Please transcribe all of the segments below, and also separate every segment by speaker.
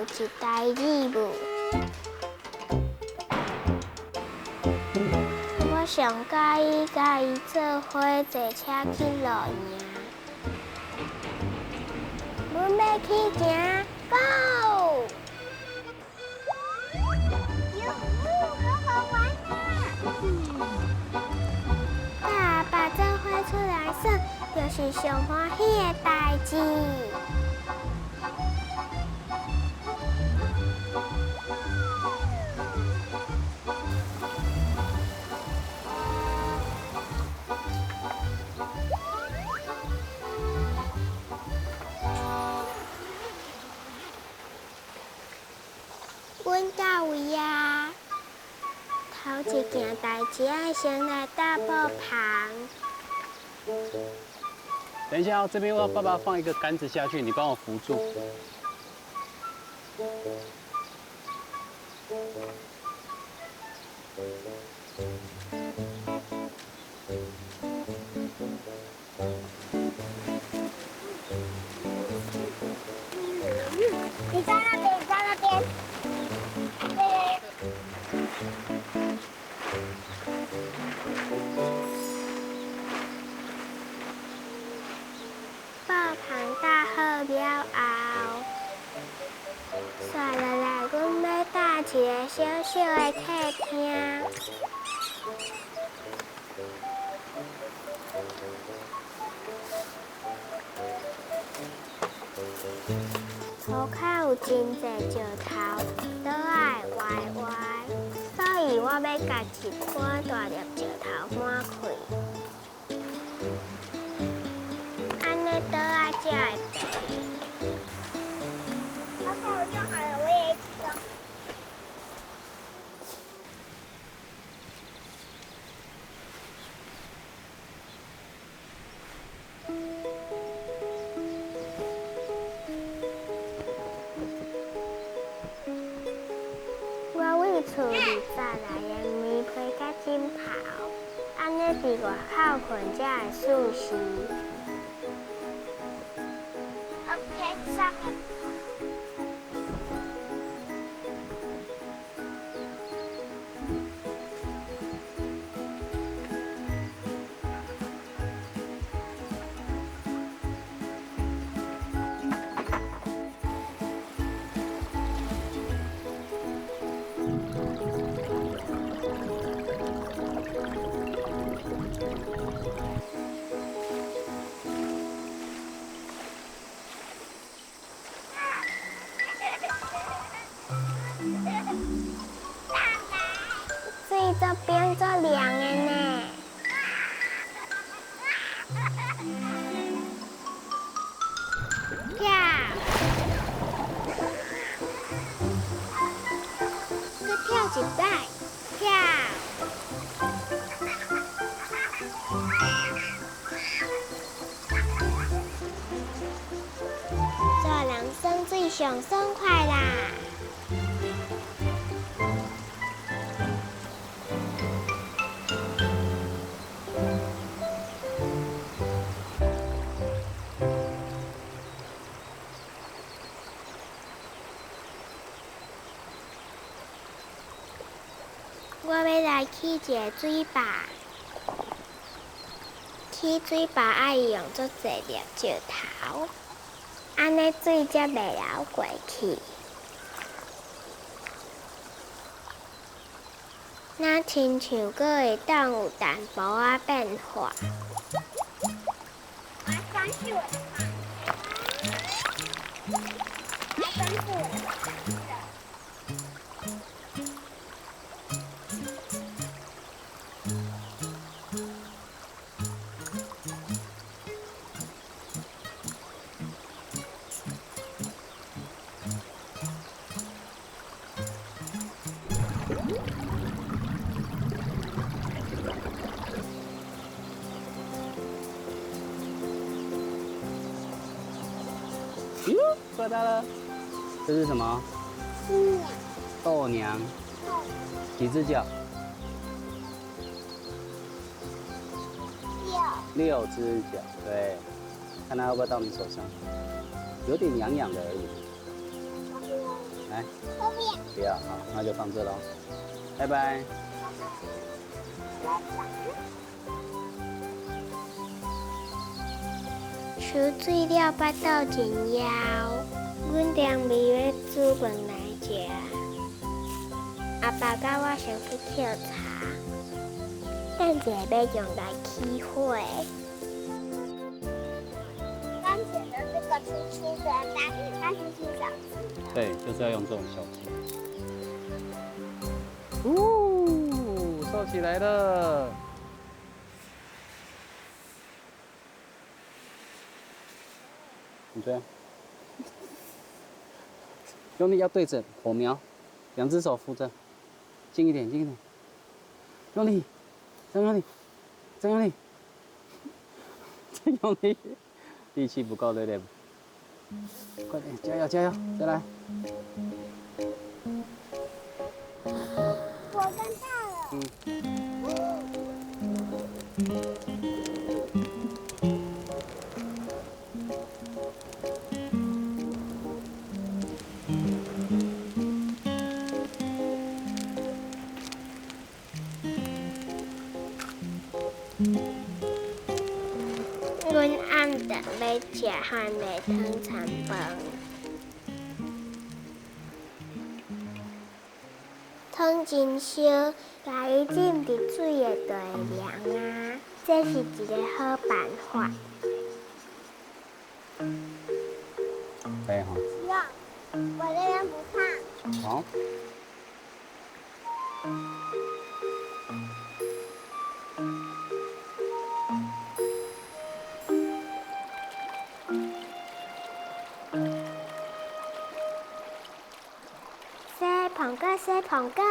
Speaker 1: 一台志无。我上佮意佮伊做伙坐車去露營。阮欲去行，Go！好好玩啊！佮阿爸做伙出來耍，就是上歡喜的代誌。阮到位啊！頭一件代誌愛先來搭布棚。
Speaker 2: 等一下哦，這邊我要爸爸放一個桿子下去，你幫我扶住。
Speaker 1: 你在那邊，你在那邊。對。布棚搭好了後，紲落來，阮欲搭一个小小的客廳。塗跤有真濟石頭，桌仔會歪歪，所以我欲共一寡大粒石頭抹開，按呢桌仔才會平。
Speaker 3: 爸爸，我裝好了，我也一起裝。
Speaker 1: 我為厝裡紮來的棉被佮枕頭，按呢佇外口睏才會舒適。
Speaker 3: OK，上面。
Speaker 1: 水足冰足涼的呢。跳，閣跳一擺，跳。做人耍水上爽快啦！我欲來起一个水壩，起水壩愛用足濟粒石頭，按呢水才袂流過去。若親像閣會當有淡薄仔變化。
Speaker 3: 我要裝飾我的房子，我要裝飾我的房子。
Speaker 2: 哟，抓到了，這是什麼？豆娘。幾隻腳？
Speaker 3: 六。
Speaker 2: 六隻腳，對。看它會不會到你手上？有點癢癢的而已。來，
Speaker 3: 後面。
Speaker 2: 不要，好，那就放這囉。拜拜。
Speaker 1: 泅水了腹肚真枵，阮踮咪欲煮飯來食。阿爸佮我先去抾柴，等一下欲用來起火。
Speaker 3: 剛撿的這個粗粗的，但是是小隻的。
Speaker 2: 對，就是要用這種小隻。嗚，收起來了。你這樣，用力要對準火苗，兩隻手扶着，近一點，近一點，用力，再用力，再用力，再用力，力氣不夠，對不對？快點，加油，加油，再來。
Speaker 3: 火更大了。
Speaker 2: 嗯。
Speaker 1: 阮暗頓欲食番麥湯饞飯，湯真燒，共伊浸佇水的就會涼啊！這是一個好辦法。
Speaker 2: 可以哈。
Speaker 3: 我這邊不燙。
Speaker 2: 好。
Speaker 1: 洗蘋果，洗蘋果，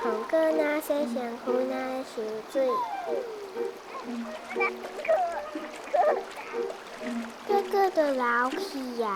Speaker 1: 蘋果若洗身軀，若泅水。結果就流去啊！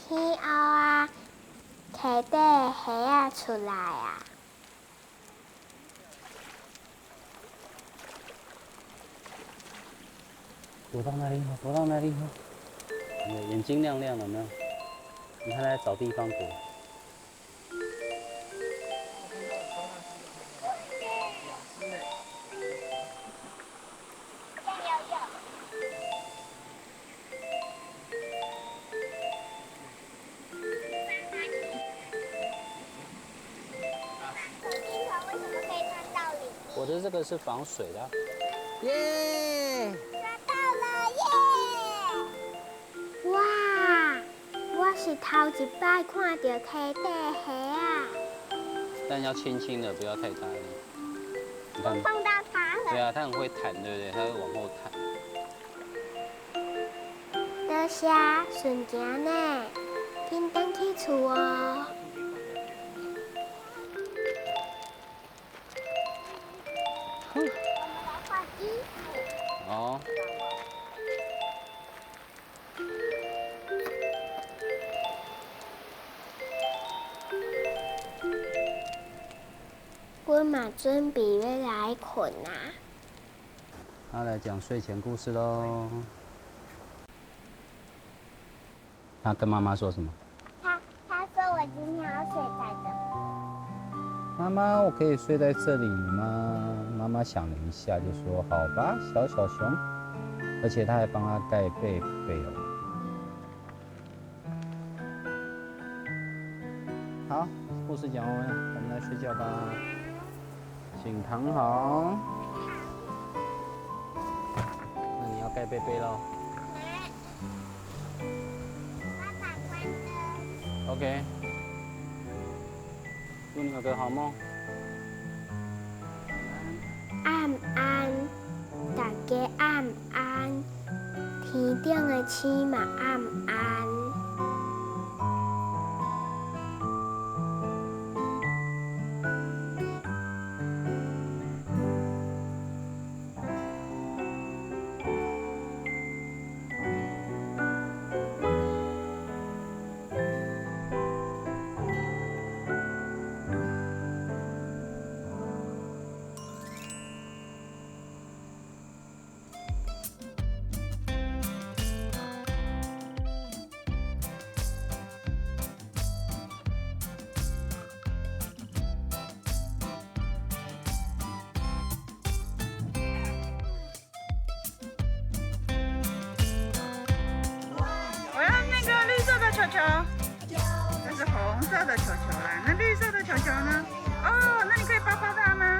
Speaker 1: 天黑啊，溪底的蝦仔出來啊！
Speaker 2: 躲到哪裡？躲到哪裡？眼睛亮亮的，有沒有？你看他在找地方躲。我的這個是防水的，耶！
Speaker 3: 抓到了耶！
Speaker 1: 哇！我是頭一擺看到溪底蝦仔。
Speaker 2: 但要輕輕的，不要太大力。你看，
Speaker 3: 我碰到它了。
Speaker 2: 對啊，它很會彈，對不對？它會往後彈。
Speaker 1: 多謝，順行呢，緊轉去厝哦。
Speaker 3: 我們來換衣服。
Speaker 2: 哦。
Speaker 1: 阮嘛準備欲來睏啊。
Speaker 2: 他來講睡前故事嘍。他跟媽媽說什麼？
Speaker 3: 他說我今天要睡在這。
Speaker 2: 媽媽，我可以睡在這裡嗎？媽媽想了一下，就說：“好吧，小小熊。”而且他還幫他蓋被被哦。好，故事講完了，我們來睡覺吧。請躺好。那你要蓋被被嘍。
Speaker 3: 爸爸關燈。
Speaker 2: OK。祝你有個好夢。
Speaker 1: 晚安，大家晚安。天頂的星嘛晚安。
Speaker 4: 球？這是紅色的球球啦。那綠色的球球呢？哦，那你可以抱抱它嗎？